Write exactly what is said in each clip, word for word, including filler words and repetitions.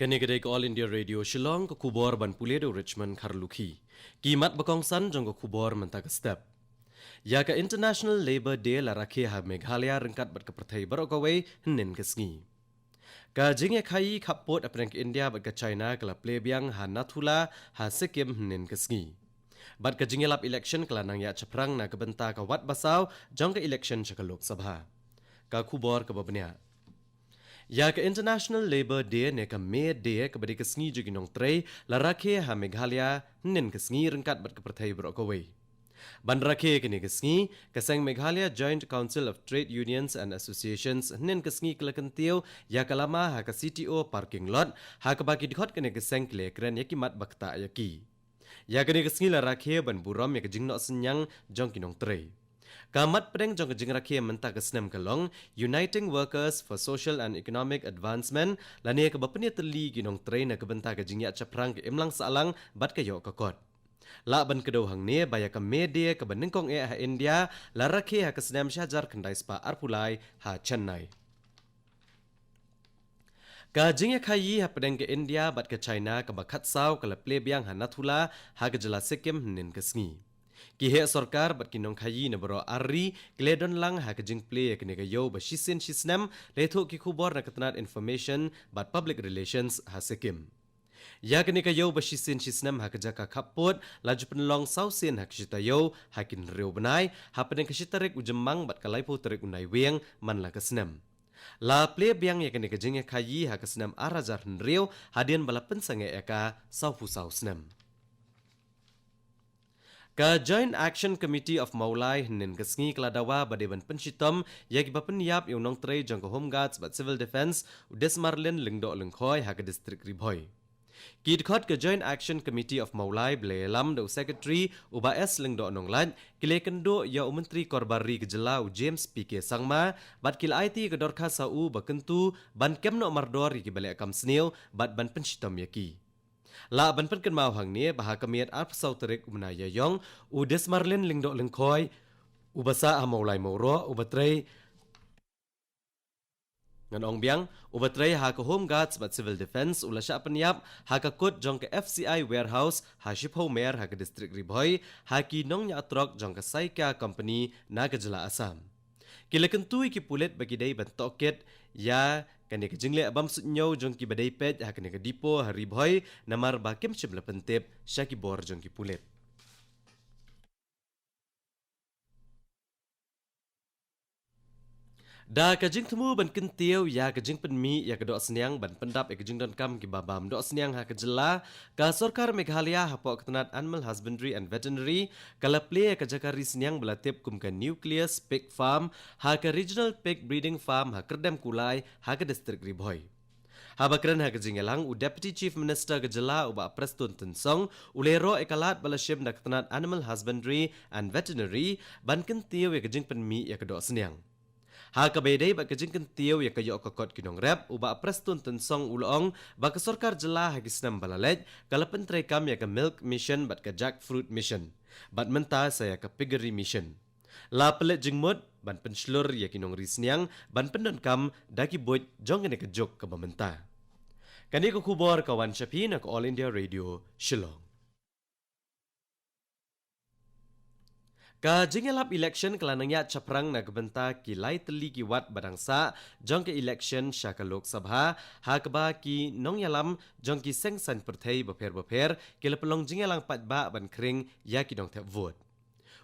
Kane ka dei ka All India Radio Shillong, ka khubor ban pule da u Richmond Kharlukhi. Ki mat ba kongsan jong ka khubor mynta ka step. Ïa ka International Labour Day la rakhe ha Meghalaya ryngkat bad ka pyrthei baroh kawei hynnin ka sngi. Ka jingïakhaïi khappud hapdeng ka India bad ka China ka la plie biang ha Nathula ha Sikkim hynnin ka sngi. Bad ka jingïalap election ka la nang ïaid shaphrang na ka bynta ka wat basaw jong ka election sha ka Lok Sabha. Ka khubor kaba bniah. Ïa ka International Labour Day ne ka May Day kaba dei ka sngi jong ki nongtrei la rakhe ha Meghalaya hynnin ka sngi ryngkat bad ka pyrthei baroh kawei. Ban rakhe kane ka sngi, ka seng Meghalaya Joint Council of Trade Unions and Associations hynnin ka sngi ka la kyntiew ïa ka lama ha ka C T O parking lot, ha kaba ki dkhot kane ka seng ki la kren ïa ki mat ba ktah ïa ki. Ïa kane ka sngi la rakhe ban burom ïa ka jingnoh synñiang jong ki nongtrei. Ka mat pdeng jong ka jingrakhe mynta ka snem ka long Uniting Workers for Social and Economic Advancement, lane kaba pynïatylli ki nongtrei na ka bynta ka jingïaid shaphrang ka imlang sahlang bad ka ïoh ka kot. Lah ban kdew hangne ba ïa ka May Day kaba nyngkong eh ha India la rakhe ha ka snem shi hajar khyndai spah arphew lai ha Chennai. Ka jingïakhaïi hapdeng ka India bad ka China kaba khatsaw ka la plie biang ha Nathula ha ka jylla Sikkim hynnin ka sngi. Ki heh sorkar bad ki nongkhaïi na baroh ar ri ki la don lang ha ka jingplie ïa kane ka ïew ba shisien shisnem, la ïathuh ki khubor na ka tnad Information bad Public Relations ha Sikkim. Ïa kane ka ïew ba shisien shisnem ha ka jaka khappud la ju pynlong saw sien ha ka shi taïew ha ki hynriew bnai, hapdeng ka shi tarik u Jymmang bad ka laiphew tarik u Naiwieng man la ka snem. La plie biang ïa kane ka jingïakhaïi ha ka snem ar hajar hynriew hadien ba la pynsangeh ïa ka sawphew saw snem. Ka Joint Action Committee of Mawlai hynnin ka sngi ka la dawa ba dei ban pynshitom ïa kiba pynïap ïa u nongtrei jong ka Home Guards bad Civil Defence, u Desmarlin Lyngdoh Lyngkhoi, ha ka distrik Ri Bhoi. Ki dkhot ka Joint Action Committee of Mawlai ba la ïalam da u Secretary u Bah S Lyngdoh Nonglait ki la ïakynduh ïa u Myntri Korbar Ri ka jylla u James P K Sangma bad ki la aiti ka dorkhas ha u ba kyntu ban kem noh mardor ïa kiba leh kam sniew bad ban pynshitom ïa ki. Lah ban pynkynmaw hangne ba ha ka miet arphew saw tarik u bnai Ïaïong, u Desmarlin Lyngdoh Lyngkhoi, uba sah ha Mawlai Mawroh, uba trei, ngan ong biang, uba trei ha ka Home Guards bad Civil Defence u la shah pynïap ha ka kut jong ka F C I Warehouse ha Shiphew Mer ha ka distrik Ri Bhoi, ha ki nongñiah trok jong ka Saikya Company na ka jylla Assam. Ki la kyntu ïa ki pulit ba ki dei ban tohkit ïa kane ka jingleh bym suidñiew jong kiba dei peit ha kane ka dipo ha Ri Bhoi, namar ba kim shym la pyntip sha ki bor jong ki pulit. Da ka jingthmu ban kyntiew ïa ka jingpynmih ïa ka dohsniang ban pyndap ïa ka jingdonkam kiba bam dohsniang ha ka jylla, ka sorkar Meghalaya hapoh ka tnad Animal Husbandry and Veterinary ka la plie ïa ka jaka ri sniang ba la tip kum ka Nucleus Pig Farm ha ka Regional Pig Breeding Farm ha Kyrdem Kulai ha ka distrik Ri Bhoi. Haba kren ha ka jingïalang, u Deputy Chief Minister ka jylla u Bah Prestone Tynsong u la ïaroh ïa ka lad ba la shim da ka tnad Animal Husbandry and Veterinary ban kyntiew ïa ka jingpynmih ïa ka dohsniang. Ha kaba ïadei bad ka jingkyntiew ïa ka ïoh ka kot ki nongrep, u Bah Prestone Tynsong u la ong ba ka sorkar jylla ha ki snem ba la leit ka la pyntreikam ïa ka Milk Mission bad ka Jackfruit Mission, bad mynta sa ïa ka Piggery Mission. La pynleit jingmut ban pynshlur ïa ki nongri sniang ban pyndonkam da ki buit jong kane ka juk kaba mynta. Kane ka khubor ka wan sha phi na ka All India Radio Shillong. Ka jingïalap election ka la nang ïaid shaphrang na ka bynta ki lai tylli ki wat ba dang sah jong ka election sha ka Lok Sabha, ha kaba ki nongïalam jong ki seng saiñ pyrthei bapher bapher ki la pynlong jingïalang paidbah ban khring ïa ki nongthep vote.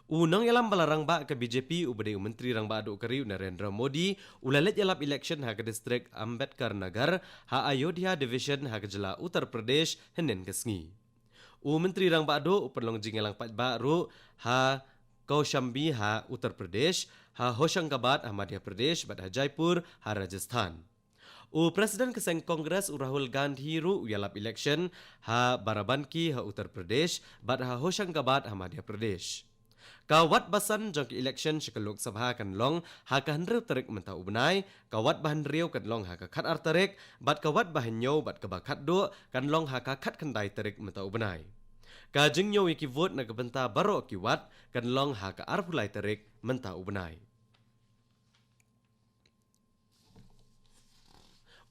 U nongïalam ba la rangbah ka B J P uba dei u Myntri Rangbah Duh ka ri u Narendra Modi u la leit ïalap election ha ka distrik Ambedkar Nagar ha Ayodhya Division ha ka jylla Uttar Pradesh hynnin ka sngi. U Myntri Rangbah Duh u pynlong jingïalang paidbah ruh ha Kaushambi ha Uttar Pradesh, ha Hoshangabad ha Madhya Pradesh bad ha Jaipur ha Rajasthan. U President ka seng Congress u Rahul Gandhi ruh u ïalap election ha Barabanki ha Uttar Pradesh bad ha Hoshangabad ha Madhya Pradesh. Ka wat ba san jong ka election sha ka Lok Sabha kan long ha ka hynriew tarik mynta u bnai, ka wat ba hynriew kan long ha ka khatar tarik, bad ka wat ba hynñiew bad kaba khatduh kan long ha ka khatkhyndai tarik mynta u bnai. Ka jingñiew ïa ki vote na ka bynta baroh ki wat kan long ha ka arphew lai tarik mynta u bnai.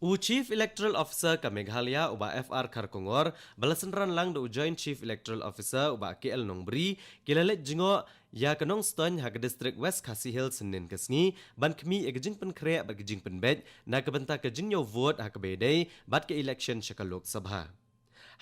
U Chief Electoral Officer ka Meghalaya u Bah F R Kharkongor, ba la synran lang da u Joint Chief Electoral Officer u Bah K L Nongbri, ki la leit jngoh ïa ka Nongstoiñ ha ka District West Khasi Hills hynnin ka sngi, ban khmih ïa ka jingpynkhreh bad ka jingpynbeit na ka bynta ka jingñiew vote ha kaba ïadei bad ka election sha ka Lok Sabha.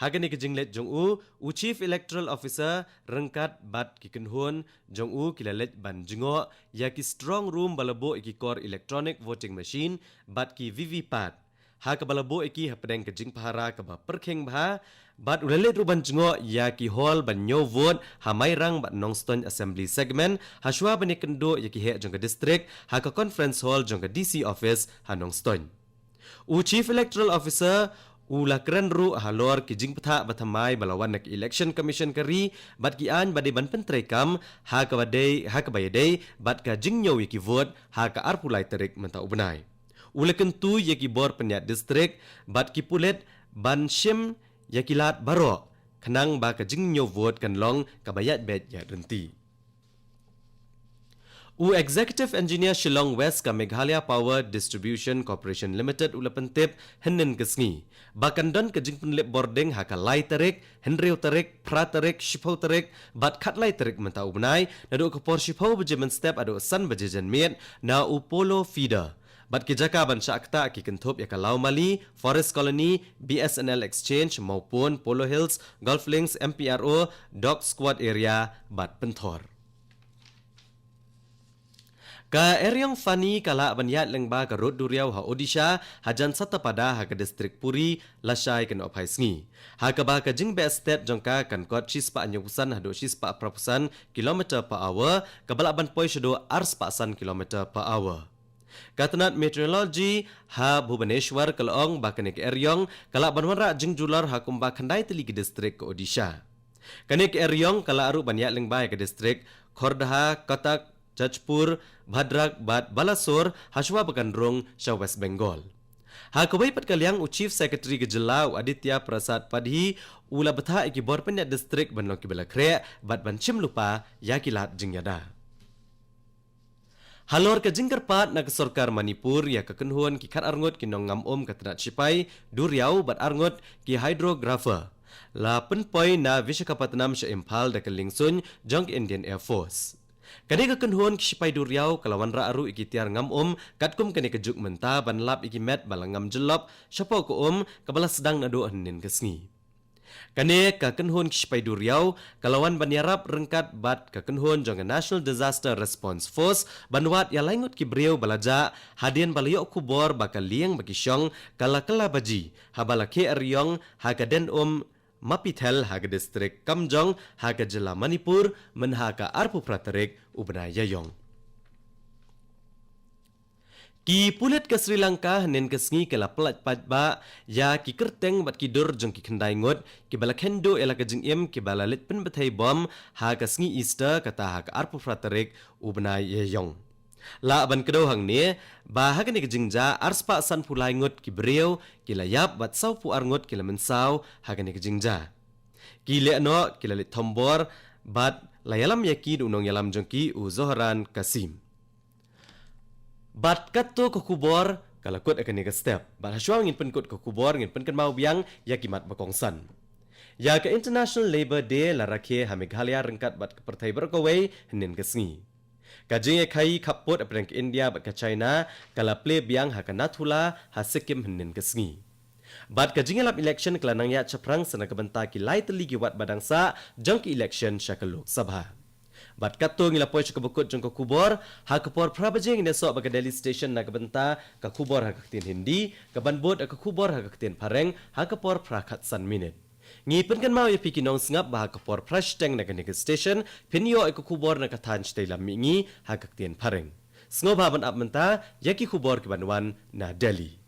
Ha kane ka jingleit jong u, u Chief Electoral Officer ryngkat bad ki kynhun jong u ki la leit ban jngoh ïa ki strong room ba la buh ïa ki kor electronic voting machine bad ki V V pad, ha kaba la buh ïa ki hapdeng ka jingpahara kaba pyrkhing bha. Bad u la leit ruh ban jngoh ïa ki hall ban ñiew vote ha Mairang bad Nongstoiñ Assembly Segment, ha shuwa ban ïakynduh ïa ki heh jong ka district ha ka Conference Hall jong ka D C Office ha Nongstoiñ. U Chief Electoral Officer u la kren ruh halor ki jingpyntha ba thymmai ba la wan na ka Election Commission ka ri bad ki aiñ ba dei ban pyntreikam ha kaba dei, ha kaba ïadei bad ka jingñiew ïa ki vote ha ka arphew lai tarik mynta u bnai. U la kyntu ïa ki bor pynïaid district bad ki pulit ban shim ïa ki lad baroh, khnang ba ka jingñiew vote kan long kaba ïaid beit ïaid ryntih. U Executive Engineer Shillong West ka Meghalaya Power Distribution Corporation Limited u la pyntip hynnin ka sngi ba kan don ka jingpynlip bording ha ka lai tarik, hynriew tarik, phra tarik, shiphew tarik bad khatlai tarik mynta u bnai, naduh ka por shiphew baje mynstep haduh san baje janmiet, na u Polo Feeder. Bad ki jaka ban shah ktah ki kynthup ïa ka Lawmali, Forest Colony, B S N L Exchange, Mawpun, Polo Hills, Golf Links, M P R O, Dog Squad Area bad Pynthor. Ka eriong Fani ka lah ban ïaid lyngba ka rud duriaw ha Odisha, hajan Satapatha ha ka distrik Puri, lashai ka nohphai sngi. Ha kaba ka jingbeh stet jong ka kan kot shispah hynñiewphew san haduh shispah phraphew san kilometer per hour, kaba lah ban poi shaduh arspah san kilometer per hour. Ka tnat meteorology ha Bhubaneswar ka la ong ba kane ka eriong ka lah ban wanrah jingjulor ha kumba khyndai tylli ki distrik ka Odisha. Kane ka eriong ka lah ruh ban ïaid lyngba ïa ka distrik Khordha, Cuttack, Jajpur, Bhadrak bad Balasore, ha shuwa ba kan rung sha West Bengal. Ha kawei pat ka liang, u Chief Secretary ka jylla u Aditya Prasad Padhi u la bthah ïa ki bor pynïaid distrik ban long kiba la khreh bad ban shim lypa ïa ki lad jingïada. Halor ka jingkyrpad na ka sorkar Manipur ïa ka kynhun ki khatar ngut ki nongngam um ka tnat shipai duriaw bad ar ngut ki hydrographer, la pynpoi na Visakhapatnam sha Imphal da ka liengsuiñ jong ka Indian Air Force. Kane ka kynhun ki shipai duriaw ka la wanrah ruh ïa ki tiar ngam um katkum kane ka juk mynta ban lap ïa ki met ba la ngam jyllop shapoh ka um, kaba la sdang naduh hynnin ka sngi. Kane ka kynhun ki shipai duriaw ka la wan ban ïarap ryngkat bad ka kynhun jong ka National Disaster Response Force ban wad ïa lai ngut ki briew ba la jah, hadien ba la ïoh khubor ba ka lieng ba ki shong ka la kylla baji haba la khie eriong ha ka den um Mapithel ha ka distrik Kamjong ha ka jylla Manipur mynha ka arphew phra tarik u bnai Ïaiong. Ki pulit ka Sri Lanka hynnin ka sngi ki la pyllait paidbah ïa ki kyrteng bad ki dur jong ki khyndai ngut kiba la kheiñ duh ïa la ka jingim kiba la leit pynbthei bom ha ka sngi Easter, kata ha ka arphew phra tarik u bnai Ïaiong. Lah ban kdew hangne ba ha kane ka jingjia arspah sanphew lai ngut ki briew ki la ïap bad sawphew ar ngut ki la mynsaw ha kane ka jingjia. Ki lehnoh ki la leit thombor bad la ïalam ïa ki da u nongïalam jong ki u Zohran Kasim. Bad katto ka khubor ka la kut ha kane ka step. Bad ha shuwa ngin pynkut ka khubor, ngin pynkynmaw biang ïa ki mat ba kongsan. Ïa ka International Labour Day la rakhe ha Meghalaya ryngkat bad ka pyrthei baroh kawei hynnin ka sngi. Ka jingïakhaïi khappud hapdeng ka India bad ka China ka la plie biang ha ka Nathula ha Sikkim hynnin ka sngi. Bad ka jingïalap election ka la nang ïaid shaphrang sa na ka bynta ki lai tylli ki wat ba dang sah jong ka election sha ka Lok Sabha. Bad katto ngi la poi sha kaba kut jong ka khubor, ha ka por phra baje ngin ïasoh bad ka Delhi Station na ka bynta ka khubor ha ka ktien Hindi, kaban bud ka khubor ha ka ktien Phareng ha ka por phra khatsan minit. Ngi pynkynmaw ïa phi ki nongsngap ba ha ka por phra shiteng na kane ka station phin ïoh ïa ka khubor na ka thaiñ shatei lam mihngi ha ka ktien Phareng. Sngewbha ban ap mynta ïa ki khubor kiban wan na Delhi.